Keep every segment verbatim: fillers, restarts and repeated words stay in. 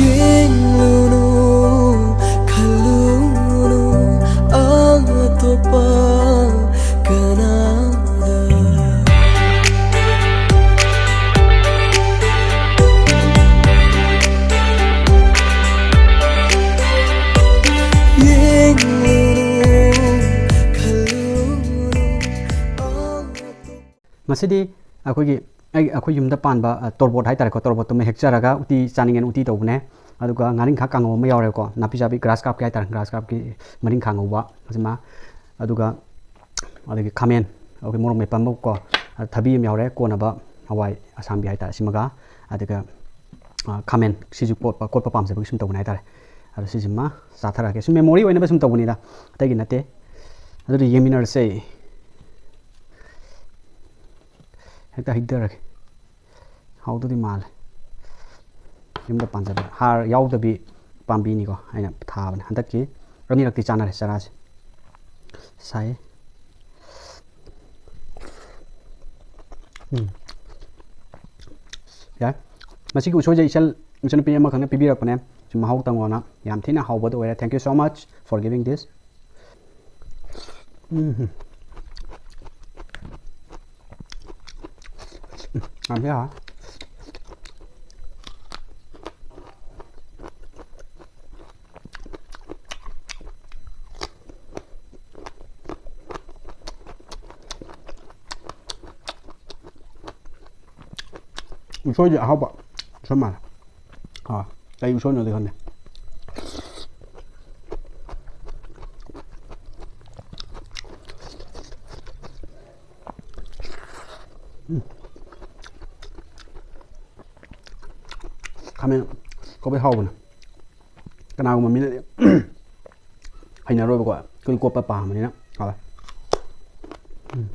ꯌꯦꯡꯂꯨꯅꯨ, ꯈꯜꯂꯨꯅꯨ ꯑꯇꯣꯞꯄ ꯀꯅꯥꯗ꯫ ꯌꯦꯡꯂꯨꯅꯨ, ꯈꯜꯂꯨꯅꯨ ꯑꯇꯣꯞꯄ꯫ ꯉꯁꯤꯗꯤ ꯑꯩꯈꯣꯏꯒꯤ, ꯑꯩ, ꯑꯩꯈꯣꯏ ꯌꯨꯝꯗ ꯄꯥꯟꯕ, ꯑ, ꯇꯣꯔꯕꯣꯠ ꯍꯥꯏꯇꯥꯔꯦꯀꯣ, ꯇꯣꯔꯕꯣꯠꯇꯨꯃ ꯍꯦꯛꯆꯔꯒ ꯎꯇꯤ ꯆꯥꯅꯤꯡꯉꯦꯅ ꯎꯇꯤ ꯇꯧꯕꯅꯦ꯫ ꯑꯗꯨꯒ ꯉꯥꯔꯤꯡꯈꯥ ꯀꯥꯡꯉꯧ ꯑꯃ ꯌꯥꯎꯔꯦꯀꯣ, ꯅꯥꯄꯤ ꯆꯥꯕꯤ grass carp ꯀꯤ ꯍꯥꯏꯇꯥꯔꯦ, grass carp ꯀꯤ ꯃꯔꯤꯡꯈꯥ ꯉꯧꯕ ꯑꯁꯤꯃ꯫ ꯑꯗꯨꯒ ꯑꯗꯒꯤ ꯈꯥꯃꯦꯟ, ꯑꯩꯈꯣꯏ ꯃꯣꯔꯣꯛ ꯃꯦꯠꯄ ꯑꯃꯀꯣ, ꯑ, ꯊꯕꯤ ꯑꯃ ꯌꯥꯎꯔꯦ, ꯀꯣꯟꯅꯕ ꯍꯋꯥꯏ ꯑꯁꯥꯡꯕꯤ ꯍꯥꯏꯇꯥꯔꯦ, ꯁꯤꯃꯒ꯫ ꯑꯗꯨꯒ, ꯑ, ꯈꯥꯃꯦꯟ, ꯁꯤꯁꯨ ꯀꯣꯠꯄ, ꯀꯣꯠꯄ ꯄꯥꯝꯖꯕꯒꯤ ꯁꯨꯝ ꯇꯧꯕꯅꯦ ꯍꯥꯏꯇꯥꯔꯦ꯫ ꯑꯗꯣ ꯁꯤꯁꯤꯃ ꯆꯥꯊꯔꯛꯑꯒꯦ, ꯁꯨꯝ memory ꯑꯣꯏꯅꯕ ꯁꯨꯝ ꯇꯧꯕꯅꯤꯗ, ꯑꯇꯩꯒꯤ ꯅꯠꯇꯦ꯫ ꯑꯗꯨꯗꯤ ꯌꯦꯡꯃꯤꯟꯅꯔꯁꯦ꯫ ꯍꯦꯛꯇ ꯍꯩꯊꯔꯒꯦ꯫ ꯍꯥꯎꯗꯧꯗꯤ ꯃꯥꯜꯂꯦ꯫ ꯌꯨꯝꯗ ꯄꯥꯟꯖꯕ, ꯍꯥꯔ ꯌꯥꯎꯗꯕꯤ ꯄꯥꯝꯕꯤꯅꯤꯀꯣ꯫ ꯑꯩꯅ ꯊꯥꯕꯅꯦ꯫ ꯍꯟꯗꯛꯀꯤ ꯑꯅꯤꯔꯛꯇꯤ ꯆꯥꯅꯔꯦ ꯆꯔꯥꯁꯦ꯫ ꯁꯥꯏꯌꯦ꯫ ꯎꯝ꯫ ꯌꯥꯏ꯫ ꯃꯁꯤꯒꯤ ꯎꯁꯣꯏꯁꯦ ꯏꯆꯜ, ꯏꯆꯟꯅꯨꯄꯤ ꯑꯃꯈꯛꯅ ꯄꯤꯕꯤꯔꯛꯄꯅꯦ꯫ ꯁꯤ ꯃꯍꯥꯎ ꯇꯪꯉꯣꯅ꯫ ꯌꯥꯝ ꯊꯤꯅ ꯍꯥꯎꯕꯗꯣ ꯑꯣꯏꯔꯦ꯫ Thank you so much for giving this. ꯎꯝ꯫ ꯌꯥꯝ ꯊꯤ ꯍꯥꯎꯋꯦ꯫ ꯎꯁꯣꯏꯗꯤ ꯑꯍꯥꯎꯕ ꯎꯁꯣꯏ ꯃꯥꯜꯂꯦ꯫ ꯑꯥ, ꯀꯩ ꯎꯁꯣꯏꯅꯣꯗꯤ ꯈꯪꯗꯦ꯫ ꯎꯝ꯫ ꯈꯥꯃꯦꯟ ꯀꯣꯠꯄ ꯍꯥꯎꯕꯅꯦ꯫ ꯀꯅꯥꯒꯨꯝꯕ ꯃꯤꯅꯗꯤ ꯍꯩꯅꯔꯣꯏꯕꯀꯣ, ꯑꯩꯈꯣꯏꯗꯤ ꯀꯣꯠꯄ ꯄꯥꯝꯕꯅꯤꯅ꯫ ꯍꯥꯎꯋꯦ꯫ ꯎꯝ꯫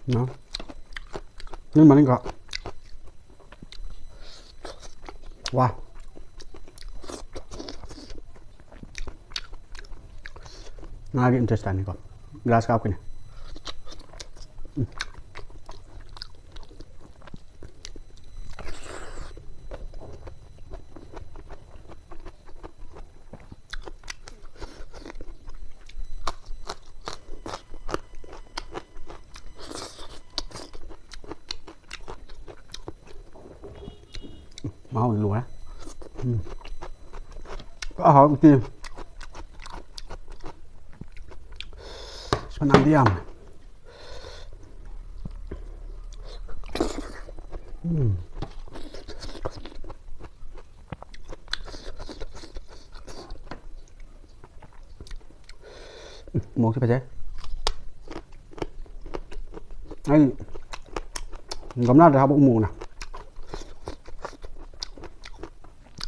ꯎꯝ, ꯅꯣꯏ ꯃꯅꯤꯡꯒ꯫ ꯋꯥ꯫ ꯉꯥꯒꯤ intestine ꯅꯤꯀꯣ꯫ Glass ꯀꯥꯞꯀꯅꯤ꯫ ꯎꯝ꯫ ꯃꯍꯥꯎꯗꯤ ꯂꯣꯏꯔꯦ꯫ ꯎꯝ꯫ ꯄꯨꯔꯥ ꯍꯥꯎꯔꯦ ꯎꯇꯤ꯫ ꯑꯁ, ꯃꯅꯝꯗꯤ ꯌꯥꯝꯃꯦ꯫ ꯎꯝ꯫ ꯎꯝ, ꯎꯃꯣꯔꯣꯛꯁꯦ ꯐꯖꯩ꯫ ꯑꯩ ꯒꯝꯂꯥꯗ ꯍꯥꯞꯄ ꯎꯃꯣꯔꯣꯛꯅꯦ꯫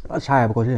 ꯐꯖ ꯁꯥꯏꯌꯦꯕꯀꯣ ꯁꯤ꯫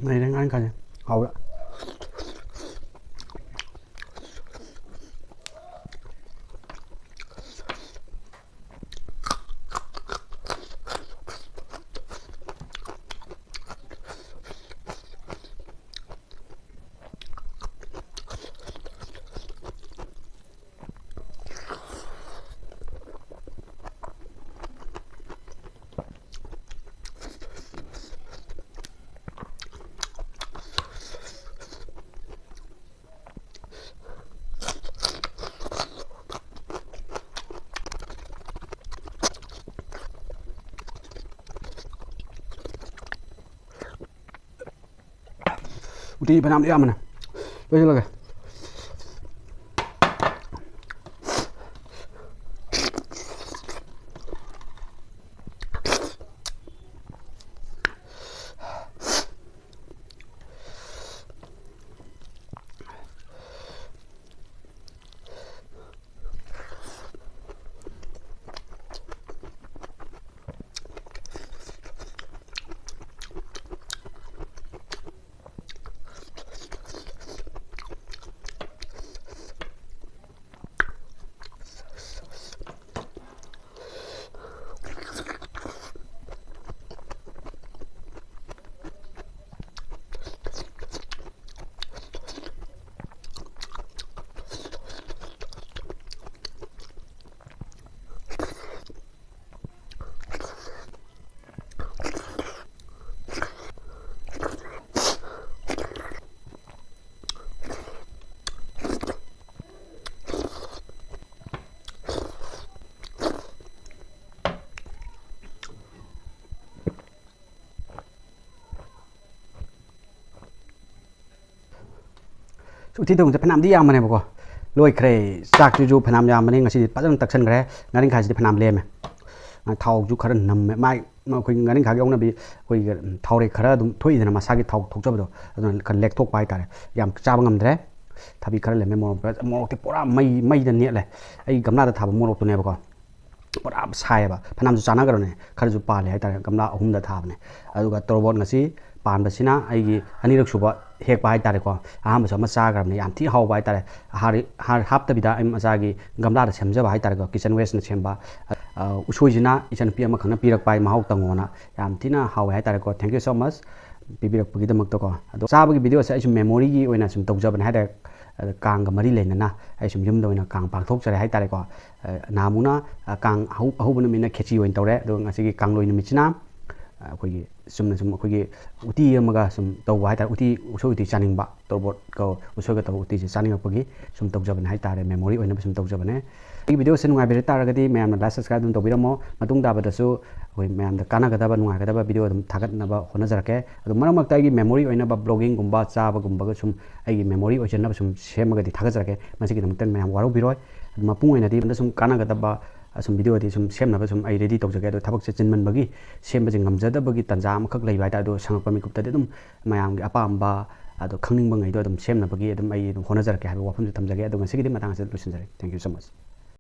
ꯂꯩꯔꯦ ꯉꯥꯔꯤꯡꯈꯥꯁꯦ꯫ ꯍꯥꯎꯔꯦ꯫ ꯎꯇꯤ ꯐꯅꯌꯥꯝ ꯌꯥꯝꯕꯅꯦ꯫ ꯂꯣꯏꯁꯤꯜꯂꯒꯦ꯫ ꯎꯇꯤ ꯊꯣꯡꯕꯁꯦ ꯐꯅꯌꯥꯝꯗꯤ ꯌꯥꯝꯕꯅꯦꯕꯀꯣ, ꯂꯣꯏꯈ꯭ꯔꯦ꯫ ꯆꯥꯛꯁꯤꯁꯨ ꯐꯅꯌꯥꯝ ꯌꯥꯝꯕꯅꯦ, ꯉꯁꯤꯗꯤ ꯐꯖꯅ ꯇꯛꯁꯟꯈ꯭ꯔꯦ꯫ ꯉꯥꯔꯤꯡꯈꯥꯁꯤꯗꯤ ꯐꯅꯌꯥꯝ ꯂꯦꯝꯃꯦ꯫ ꯊꯥꯎꯁꯨ ꯈꯔ ꯅꯝꯃꯦ꯫ ꯃꯥꯏ ꯑꯩꯈꯣꯏꯒꯤ ꯉꯥꯔꯤꯡꯈꯥꯒꯤ ꯍꯧꯅꯕꯤ ꯑꯩꯈꯣꯏꯒꯤ ꯊꯥꯎꯔꯦꯛ ꯈꯔ ꯑꯗꯨꯝ ꯊꯣꯛꯏꯗꯅ, ꯃꯁꯥꯒꯤ ꯊꯥꯎ ꯊꯣꯛꯆꯕꯗꯣ, ꯑꯗꯨꯅ ꯈꯔ ꯂꯦꯛꯊꯣꯛꯄ ꯍꯥꯏꯇꯥꯔꯦ꯫ ꯌꯥꯝ ꯆꯥꯕ ꯉꯝꯗ꯭ꯔꯦ꯫ ꯊꯕꯤ ꯈꯔ ꯂꯦꯝꯃꯦ꯫ ꯃꯣꯔꯣꯛ, ꯃꯣꯔꯣꯛꯇꯤ ꯄꯨꯔꯥ ꯃꯩ, ꯃꯩꯗ ꯅꯦꯠꯂꯦ꯫ ꯑꯩ ꯒꯝꯂꯥꯗ ꯊꯥꯕ ꯃꯣꯔꯣꯛꯇꯨꯅꯦꯕꯀꯣ꯫ ꯄꯨꯔꯥ ꯁꯥꯏꯌꯦꯕ꯫ ꯐꯅꯌꯥꯝꯁꯨ ꯆꯥꯟꯅꯈ꯭ꯔꯕꯅꯦ, ꯈꯔꯁꯨ ꯄꯥꯜꯂꯦ ꯍꯥꯏꯇꯥꯔꯦ꯫ ꯒꯝꯂꯥ ꯑꯍꯨꯝꯗ ꯊꯥꯕꯅꯦ꯫ ꯑꯗꯨꯒ ꯇꯣꯔꯕꯣꯠ ꯉꯁꯤ ꯄꯥꯟꯕꯁꯤꯅ ꯑꯩꯒꯤ ꯑꯅꯤꯔꯛ ꯁꯨꯕ ꯍꯦꯛꯄ ꯍꯥꯏꯇꯥꯔꯦꯀꯣ꯫ ꯑꯍꯥꯟꯕꯁꯨ ꯑꯃ ꯆꯥꯈ꯭ꯔꯕꯅꯦ, ꯌꯥꯝ ꯊꯤ ꯍꯥꯎꯕ ꯍꯥꯏꯇꯥꯔꯦ꯫ ꯍꯥꯔ ꯍꯥꯔ ꯍꯥꯞꯇꯕꯤꯗ ꯑꯩ ꯃꯆꯥꯒꯤ ꯒꯝꯂꯥꯗ ꯁꯦꯝꯖꯕ ꯍꯥꯏꯇꯥꯔꯦꯀꯣ, kitchen wasteꯅ ꯁꯦꯝꯕ꯫ ꯑ, ꯎꯁꯣꯏꯁꯤꯅ ꯏꯆꯟꯅꯨꯄꯤ ꯑꯃꯈꯛꯅ ꯄꯤꯔꯛꯄ ꯍꯥꯏ, ꯃꯍꯥꯎ ꯇꯪꯉꯣꯅ꯫ ꯌꯥꯝ ꯊꯤꯅ ꯍꯥꯎꯋꯦ ꯍꯥꯏꯇꯥꯔꯦꯀꯣ꯫ Thank you so much ꯄꯤꯕꯤꯔꯛꯄꯒꯤꯗꯃꯛꯇꯀꯣ꯫ ꯑꯗꯣ ꯆꯥꯕꯒꯤ videoꯁꯦ ꯑꯩꯁꯨ memoryꯒꯤ ꯑꯣꯏꯅ ꯁꯨꯝ ꯇꯧꯖꯕꯅꯦ ꯍꯥꯏꯇꯥꯔꯦ꯫ ꯑꯗ ꯀꯥꯡꯒ ꯃꯔꯤ ꯂꯩꯅꯅ ꯑꯩ ꯁꯨꯝ ꯌꯨꯝꯗ ꯑꯣꯏꯅ ꯀꯥꯡ ꯄꯥꯡꯊꯣꯛꯆꯔꯦ ꯍꯥꯏꯇꯥꯔꯦꯀꯣ꯫ ꯑ, ꯅꯍꯥꯟꯃꯨꯛꯅ, ꯑ, ꯀꯥꯡ ꯑꯍꯧ-, ꯑꯍꯧꯕ ꯅꯨꯃꯤꯠꯅ ꯈꯦꯆꯤ ꯑꯣꯏꯅ ꯇꯧꯔꯦ꯫ ꯑꯗꯨꯒ ꯉꯁꯤꯒꯤ ꯀꯥꯡꯂꯣꯏ ꯅꯨꯃꯤꯠꯁꯤꯅ, ꯑ, ꯑꯩꯈꯣꯏꯒꯤ ꯆꯨꯝꯅ ꯁꯨꯝ ꯑꯩꯈꯣꯏꯒꯤ ꯎꯇꯤ ꯑꯃꯒ ꯁꯨꯝ ꯇꯧꯕ ꯍꯥꯏꯇꯥꯔꯦ꯫ ꯎꯇꯤ, ꯎꯁꯣꯏ ꯎꯇꯤ ꯆꯥꯅꯤꯡꯕ, ꯇꯣꯔꯕꯣꯠꯀ ꯎꯁꯣꯏꯒ ꯇꯧꯕ ꯎꯇꯤꯁꯦ ꯆꯥꯅꯤꯡꯉꯛꯄꯒꯤ ꯁꯨꯝ ꯇꯧꯖꯕꯅꯦ ꯍꯥꯏꯇꯥꯔꯦ, memory ꯑꯣꯏꯅꯕ ꯁꯨꯝ ꯇꯧꯖꯕꯅꯦ꯫ ꯑꯩꯒꯤ videoꯁꯦ ꯅꯨꯡꯉꯥꯏꯕꯤꯔ ꯇꯥꯔꯒꯗꯤ ꯃꯌꯥꯝꯅ like, subscribe ꯑꯗꯨꯝ ꯇꯧꯕꯤꯔꯝꯃꯣ꯫ ꯃꯇꯨꯡ ꯇꯥꯕꯗꯁꯨ ꯑꯩꯈꯣꯏ ꯃꯌꯥꯝꯗ ꯀꯥꯟꯅꯒꯗꯕ, ꯅꯨꯡꯉꯥꯏꯒꯗꯕ video ꯑꯗꯨꯝ ꯊꯥꯒꯠꯅꯕ ꯍꯣꯠꯅꯖꯔꯛꯀꯦ꯫ ꯑꯗꯣ ꯃꯔꯛ ꯃꯔꯛꯇ ꯑꯩꯒꯤ memory ꯑꯣꯏꯅꯕ bloggingꯒꯨꯝꯕ, ꯆꯥꯕꯒꯨꯝꯕꯒ ꯁꯨꯝ ꯑꯩꯒꯤ memory ꯑꯣꯏꯖꯅꯕ ꯁꯨꯝ ꯁꯦꯝꯃꯒꯗꯤ ꯊꯥꯒꯠꯆꯔꯛꯀꯦ꯫ ꯃꯁꯤꯒꯤꯗꯃꯛꯇ ꯃꯌꯥꯝ ꯋꯥꯔꯧꯕꯤꯔꯣꯏ꯫ ꯑꯗꯨ ꯃꯄꯨꯡ ꯑꯣꯏꯅꯗꯤ ꯃꯗ ꯁꯨꯝ ꯀꯥꯟꯅꯒꯗꯕ, ꯑ, ꯁꯨꯝ videoꯗꯤ ꯁꯨꯝ ꯁꯦꯝꯅꯕ ꯁꯨꯝ ꯑꯩ ready ꯇꯧꯖꯒꯦ꯫ ꯑꯗꯣ ꯊꯕꯛꯁꯦ ꯆꯤꯟꯃꯟꯕꯒꯤ ꯁꯦꯝꯕꯁꯦ ꯉꯝꯖꯗꯕꯒꯤ ꯇꯥꯟꯖꯥ ꯑꯃꯈꯛ ꯂꯩꯕ ꯍꯥꯏꯇꯥꯔꯦ꯫ ꯑꯗꯣ ꯁꯪꯉꯛꯄ ꯃꯤꯀꯨꯞꯇꯗꯤ ꯑꯗꯨꯝ ꯃꯌꯥꯝꯒꯤ ꯑꯄꯥꯝꯕ, ꯑꯗꯣ ꯈꯪꯅꯤꯡꯕꯉꯩꯗꯣ ꯑꯗꯨꯝ ꯁꯦꯝꯅꯕꯒꯤ ꯑꯗꯨꯝ ꯑꯩ ꯑꯗꯨꯝ ꯍꯣꯠꯅꯖꯔꯛꯀꯦ ꯍꯥꯏꯕ ꯋꯥꯐꯝꯁꯨ ꯊꯝꯖꯒꯦ꯫ ꯑꯗꯣ ꯉꯁꯤꯒꯤꯗꯤ ꯃꯇꯥꯡ ꯑꯁꯤꯗ ꯂꯣꯏꯁꯤꯟꯖꯔꯦ꯫ Thank you so much꯫